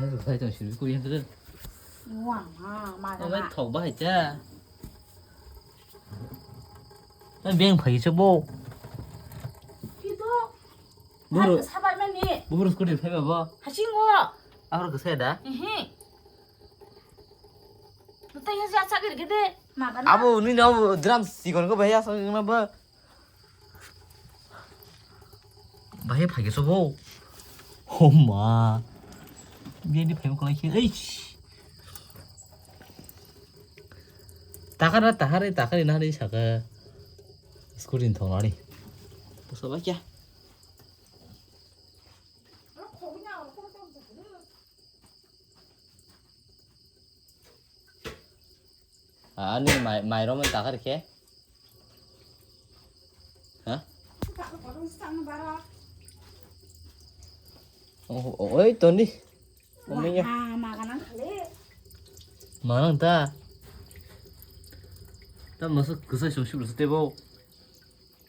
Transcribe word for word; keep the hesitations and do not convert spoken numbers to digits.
Sai tong sirbi kuri hangkhe. Wah, ma, ma, Obai ma. Thok bahai cha. Ai beng phai se bo. Kito. Buru. Sabai mani. Buru scooty phai ba bo. Hasingo. Abro kese da. Ehe. Nutai ya sa gede. Ma kana. Abo ni na abo drum sikon ko bahai asa na ba. Bahai phai khe sobo. Oh ma. Bini phai ko lai khe. Ei. Takar takar takar na ni saka. Scooty thong nani. Soba kya? Ani mai mai romani takar khe. Ha? Oh, oh, oi toni. Omiya. Wah, ma ganang kali. Manang ta. Ta masuk kusai sung sung tebo.